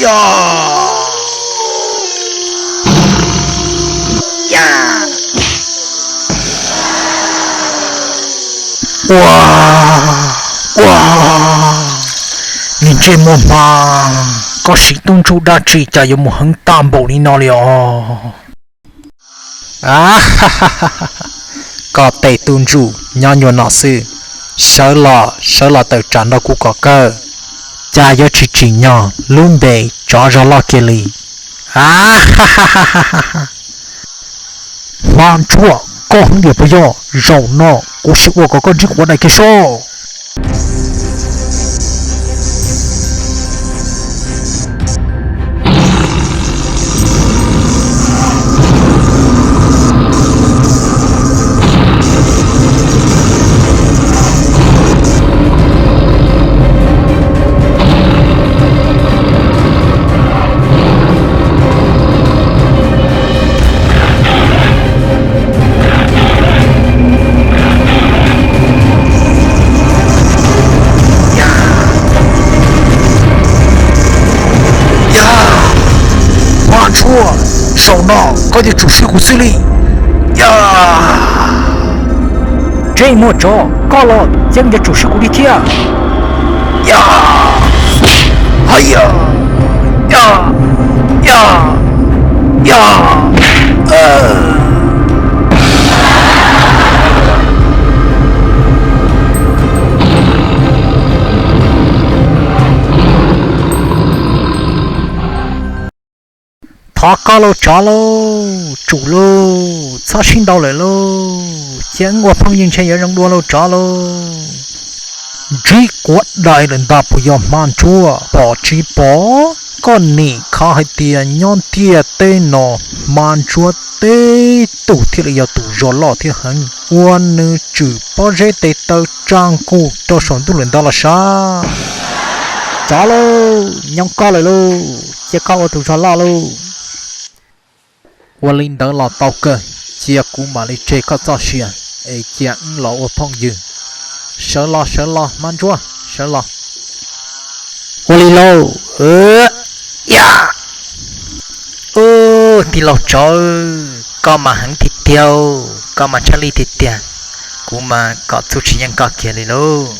Ua, ua, niag ntsej muag hma, koj siv tub ntsuj dab tsi cas yuav mus heev tag npaum li no li os? Koj tej tub ntsuj nyob nyuag no xwb, sawv los sawv los tawm tsam nrog kuv kom kawg, cas yuav tsis tsim nyog lub npe tsov zog loj kiag li. Hma ntsuab, koj heev diam puas yog? Zaum no kuv sim ua kom koj ntsib quav dais kiag soj. Yog, hma ntsuab, zaum no koj yuav tsum swb kuv xwb li. Yog, ntsej muag tsov, koj los yeej yuav tsum swb kuv li thiab. Yog, ha, yog, yog, yog, yog. Thov koj lauj tsov lauj, tsum lauj, txhob sib ntaus lawm lauj, cia wb ua phooj ywg ntshe yuav zoo dua lauj tsov lauj. Ntsib quav dais lawm ntag puas yog hma ntsuab? Pom tsis pom, koj nim khov hais tias nyob ntiaj teb no hma ntsuab teb tug thiaj li yog tus zog loj thiab heev, ua nws tswm pob zeb tes taw tsa nkuj rau saum ntuj lawm ntag los sav. Tsov lauj, nyob koj lawm lauj, cia koj ua tus zog loj lauj. Ua li ntawd los tau kawg, cia kuv mam li tseg koj txoj sia, es cia wb los ua phooj ywg. Sawv los sawv los hma ntsuab, sawv los. Ua li lauj. Ub, tij laug tsov, koj mas heev tiag tiag, koj mas tshaj lij tiag tiag, kuv mas kom txuj tsis yeej koj kiag li lauj.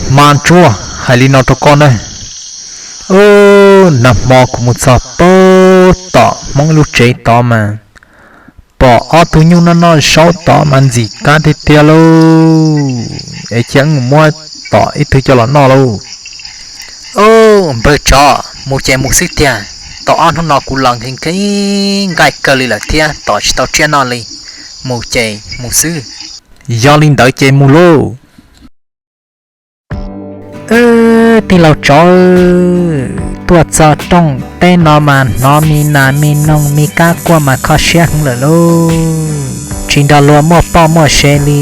Hma ntsuab, hais li no rau koj na, nag hmo kuv mus txog pab tom Hmoob lub tsev tod mas pom ob tug nyuj noj noj zaub tod mas ntxim kab tiag tiag lauj, es cia wb mus muab tom ib tug coj los noj lauj. Ub, npawg tsov, mus ces mus xwb tiag, tau ob hnub no kuv los nqhis nqhis nqaij kawg li lawm thiab tom tsis tau tsiaj noj li, mus ces mus xwb. Yog li ntawd ces mus lauj. Tij laug tsov, tuaj txog rooj teb no mas hnov me nas me noog me kab quaj mas kho siab heev lawm lauj. Tsis nrog luag muaj poj muaj sev li,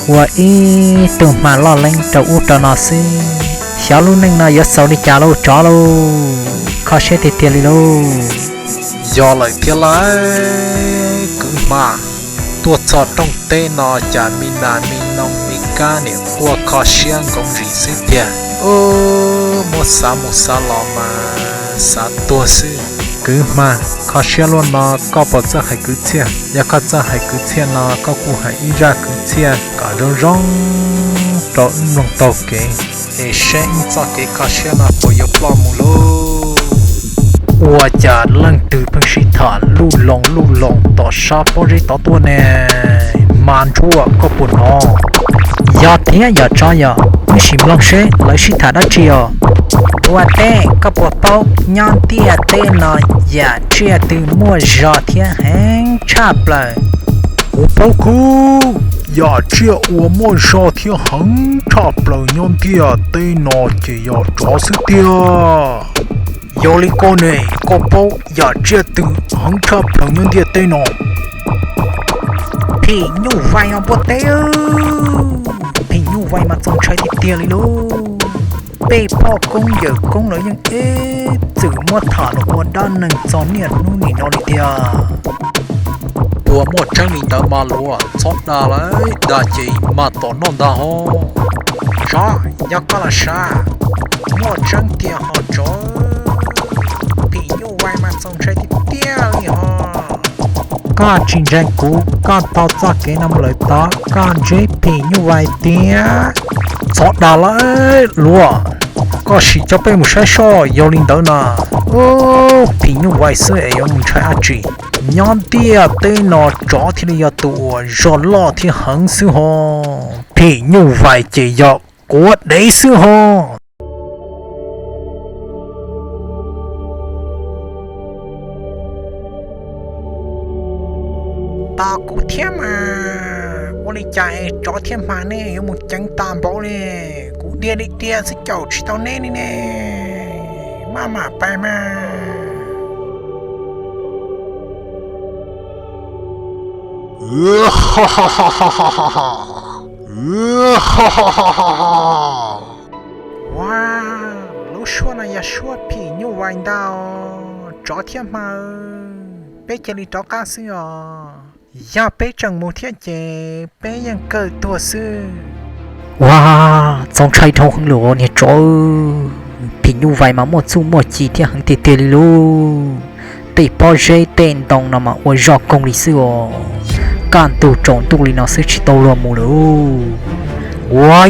ua ib tug hma loj leeb rau ub rau no xwb. Xyov lub neej no yuav xaus li cas lauj tsov lauj, kho siab tiag tiag li lauj. Yog lawm thiab lauj kwv hma, tuaj txog rooj teb no cas me nas me noog me kab niam quaj kho siab nkoos zis xwb tiag. Muab xav mus xav los mas xav tuag xwb. Kwv hma, kho siab luaj no koj puas txawj hais kwv txhiaj? Yog koj txawj hais kwv txhiaj no koj kuj hais ib zaj kwv txhiaj kom zoo zoo rau wb mloog taug kev, es saib wb txoj kev kho siab no puas yuav ploj mus lauj. Ua cas leej twg pheej sib tham luj loos luj loos tom sab pob zeb tod tuaj ne? Hma ntsuab, koj puas hnov? Yog thiab yom tsov, yog wb sim mloog seb lawv sib tham dab tsi os. Ua teb, koj puas paub nyob ntiaj teb no yam tsiaj twg muaj zog thiab heev tshaj plaws? Kuv paub kawg, yam tsiaj uas muaj zog thiab heev tshaj plaws nyob ntiaj teb no ces yog tsov xwb tiag. Yog li koj ne, koj paub yam tsiaj twg heev tshaj plaws nyob ntiaj teb no? Phim nyuj vais os npua teb. Phim nyuj vais mas txaus ntshai tiag tiag li lauj. Peb poj koob yawm koob lawv yeej ib txwm muab tham los ua dab neeg txog niaj hnub nim no li tiag. Puas muaj tseeb li ntawd mas luag txhob dag lawm, dag ces mas tom noj ntag hos. Tsov, yog koj los sav, muaj tseeb tiag ho tsov. Phim nyuj vais mas txaus ntshai tiag tiag li ho. Koj tsis ntseeg kuv, koj taug txoj kev no mus lawm tod koj ntsib phim nyuj vais tiag. Txhob dag lawm luag, koj sim coj peb mus saib soj yog li ntawd na. Phim nyuj vais xwb es yuav mus ntshai dab tsi? Nyob ntiaj teb no tsov thiaj li yog tus uas zog loj thiab heev xwb ho. Phim nyuj vais ces yog quav dev xwb ho. Tos kuv thiab mas, ua li cas es tsov thiab hma nej yuav mus ceev tas npaum li? Kuv dhia li dhia xwb caum tsis tau neb li ne. Maj mam pais mas. Ua, lub suab no yog suab phim nyuj vais ntag. Tsov thiab hma, peb cia li rov qab xwb os. Yog peb tseem mus thiab ces peb yeej kawg tuag xwb. Ua, txaus ntshai dhau heev lawm niag tsov. Phim nyuj vais mas muaj txuj muaj ci thiab heev tiag tiag li lauj. Tej pob zeb tej ntoo no mas ua zoj koog li xwb os. Kaj ntug tsaus ntuj li no xwb tsis tau luag mus lawm. Ua,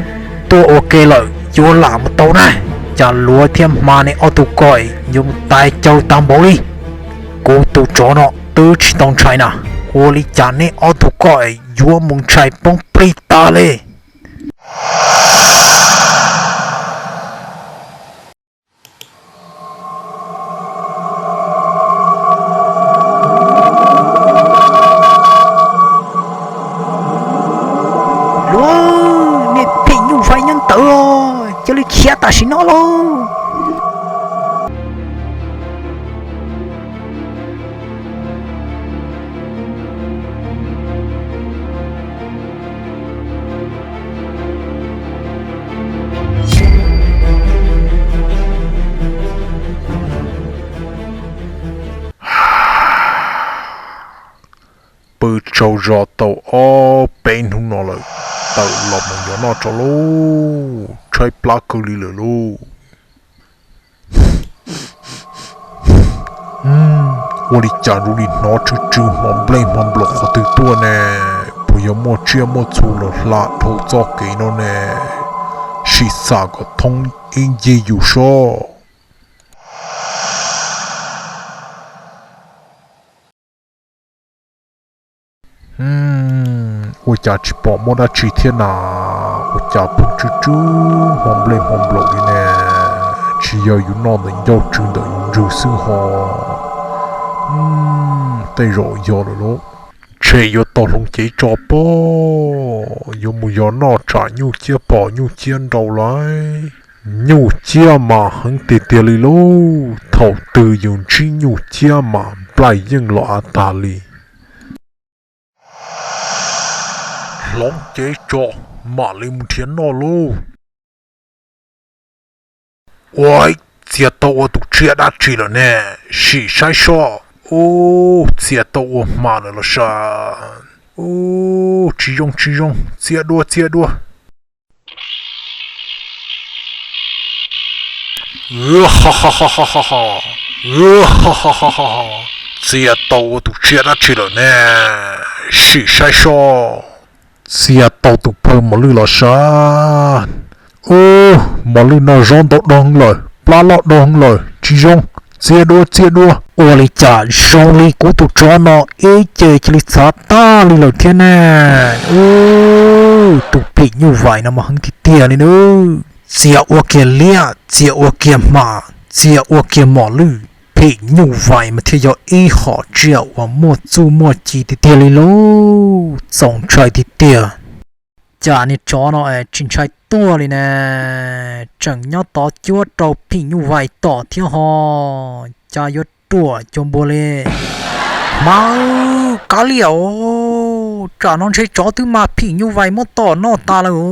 tuaj ua ke lawm yuav lam mus tau na. Cas luag thiab hma nej ob tug ko yuav mus tais caug tag npaum li? Kuv tus tsov no twb tsis tau ntshai na, ua li cas nej ob tug ko yuav mus ntshai poob plig tag li? Luag, niag phim nyuj vais nyob ntawd, cia li khiav tam sim no lauj. Pw tsaug zog tau ob peb hnub no lawm, tawm los mus yos noj tso lauj, tshaib plab kawg li lawm lauj. Ua li cas zoo li hnov tsw tsw hmo nplej hmo nplaum qhov twg tuaj ne? Puas yog muaj tsiaj muaj txhu los hla dhau txoj kev no ne? Sim xam kom thoob ib ncig yus sob. Ua cas tsis pom muaj dab tsi thiab na? Ua cas pheej tsw tsw hmo nplej hmo nplaum li ne? Tsis yog yus noj ntawm ncauj tsw ntawm yus ntswg xwb ho? Tej zaum yog lawm lauj. Ntshe yuav tau hloov cev tso pob, yuav mus yos noj tsam nyuj ciab pom nyuj ciab nrau lauj. Nyuj ciab mas heev tiag tiag li lauj, thaum twg yus ntsib nyuj ciab mas nplaig yeej los av tag li. Hloov cev tso, mam li mus nrhiav noj lauj. Ua, txia tau ua tus tsiaj dab tsi lawm ne? Sim saib soj. Ub, txia tau ua hma lawm los sav. Ub, tsis zoo tsis zoo, txiav dua txiav dua. Txia tau ua tus tsiaj dab tsi lawm ne? Sim saib soj. Txia tau tus phawj mos lwj los sav. Ub, mos lwj no zaub ntau dog lawm, plab loj dog lawm, tsis zoo. Txia dua txia dua. Ua li cas zoo li kuv tus tsov no ib ce cia li txhav tag li lawm thiab ne. Ub, tus phim nyuj vais no mas heev tiag tiag li nawb. Txia ua kiag liab, txia ua kiag hma, txia ua kiag mos lwj, phim nyuj vais mas thiaj yog ib hom tsiaj uas muaj txuj muaj ci tiag tiag li lauj. Txaus ntshai tiag tiag. Cas niag tsov no es tsis ntshai tuaj li ne? Tseem nyob tod cuab rau phim nyuj vais tom thiab ho. Cas yuav ruam cuag npua li. Hma, kav liam os, tsam no ntshe tsov twb mag phim nyuj vais muab tom noj tas lawm os.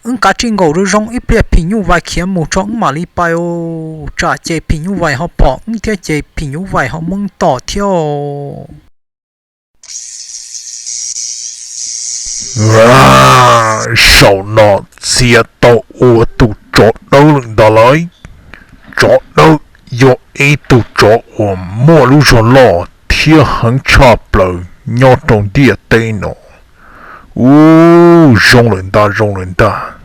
Wb kav tsij nkaum zoo zoo ib pliag phim nyuj vais khiav mus tso wb mam li pais os, tsam ces phim nyuj vais ho pom wb thiab ces phim nyuj vais ho muab wb tom thiab os. Zaum no txia tau ua tus tsov dawb lawm ntag lauj. Tsov dawb yog ib tug tsov uas muaj lub zog loj thiab heev tshaj plaws nyob rau ntiaj teb no. Ub, zoo lawm ntag, zoo lawm ntag.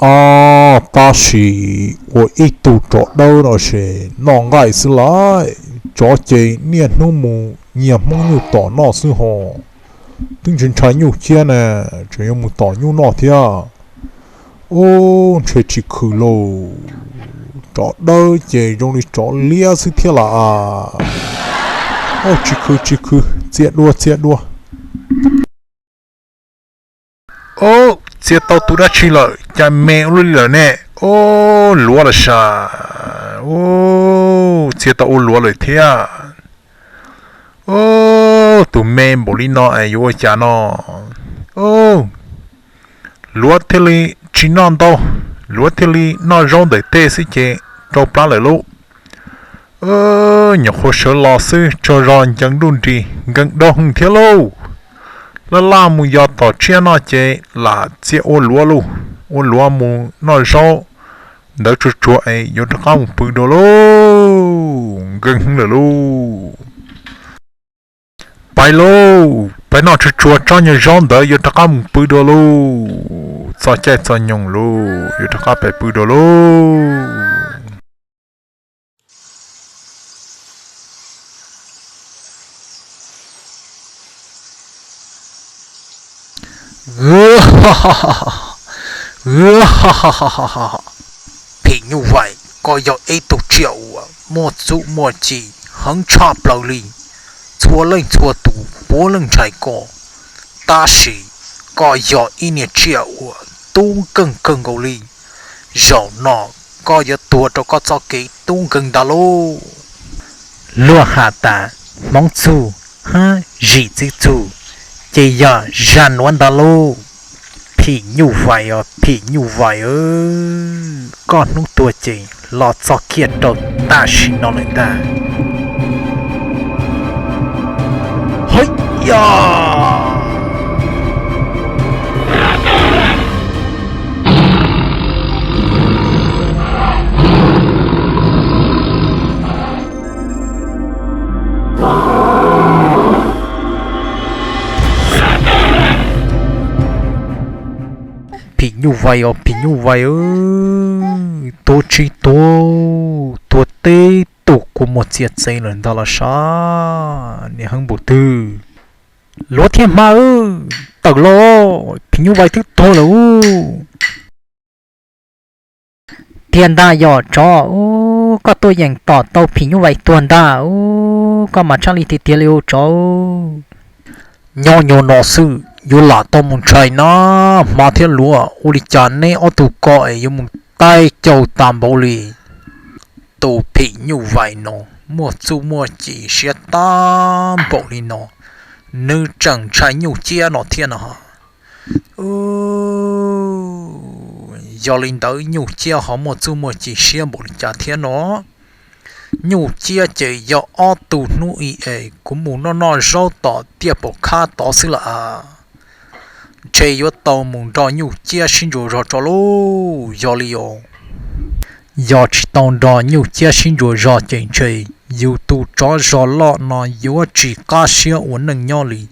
Ob, tab sis ua ib tug tsov dawb no ces noj nqaij xwb lauj. Tsov ces niaj hnub mus nyiag hmoob nyuj tom noj xwb ho. Twb ntshai ntshai nyuj ciab na, tseem yuav mus tom nyuj noj thiab. Ub, ntshe tsis khwv lauj. Tsov dawb ces zoo li tsov liab xwb thiab las. Ub, tsis khwv, tsis khwv, txia dua, txia dua. Ub, txia tau tus dab tsi lawm, cas me ua luaj li lawm ne? Ub, luav los sav. Ub, txia tau ua luav lawm thiab. Ub, tus me npaum li no es yuav ua cas no? Ub, luav thiaj li tsis noj ntau, luav thiaj li noj zaub ntawm tej xwb ces rau plab lawm lauj. Nyuam qhuav sawv los xwb tsaug zog ncees nruj nris nkees dau hwj thiab lauj. Laj laj mus yos tom tsiab noj ces lam txia ua luav lauj, ua luav mus noj zaub ntawd tsuag tsuag es yuav rov qab mus pw dua lauj, nkees heev lawm lauj. Pais lauj, pais noj tsuag tsuag tsob nyuag zaub ntawd yuav rov qab mus pw dua lauj, txog caij txog nyoog lauj, yuav rov qab pais pw dua lauj. Phim nyuj vais, koj yog ib tug tsiaj uas muaj txuj muaj ci heev tshaj plaws li, txhua leej txhua tus puav leej ntshai koj, tab sis koj yog ib niag tsiaj uas tub nkeeg kawg nkaus li. Zaum no koj yuav tuag rau koj txoj kev tub nkeeg ntag lauj. Luag has tas hmoov txug hab zim txiv txug, ces yog zag nuav ntag lauj. Phim nyuj vais os, phim nyuj vais, koj hnub tuag ces los txog kiag rau tam sim no lawm ntag. Hawj, yog phim nyuj vais os, phim nyuj vais, tuag tsis tuag, tuag teb tug kua muag txiag txev lawm ntag los sav, niam heev npaum twg. Luav thiab hma, tawm los, phim nyuj vais twb tuag lawm ub. Tiag ntag yog tsov ub, koj tuaj yeem tom tau phim nyuj vais tuag ntag ub, koj mas tshaj li tiag tiag li ub tsov. Nyob nyob no xwb yuav lam tau mus ntshai na, hma thiab luav, ua li cas neb ob tug ko es yuav mus taij caug tas npaum li. Tus phim nyuj vais no muaj txuj muaj ci siab tag npaum li no, nws tseem ntshai nyuj ciab no thiab no. Yog li ntawd nyuj ciab ho muaj txuj muaj ci siab npaum li cas thiab no? Nyuj ciab ces yog ob tug hnub ib es kuv mus noj noj zaub tom tiaj paum khab tod xwb lawm. Ntshe yuav tau mus nrog nyuj ciab sib ntsuas zog tso lauj. Yog li os, yog tsis tau nrog nyuj ciab sib ntsuas zog ces ntshe yus tus tsov zog loj no yuav tsis qab siab ua neej nyob li.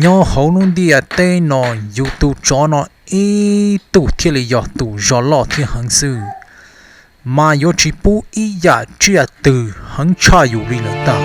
Nyob hauv lub ntiaj teb no, yus tus tsov no ib tug thiaj li yog tus zog loj thiab heev xwb, mas yuav tsis pub ib yam tsiaj twg heev tshaj yus li lawm ntag.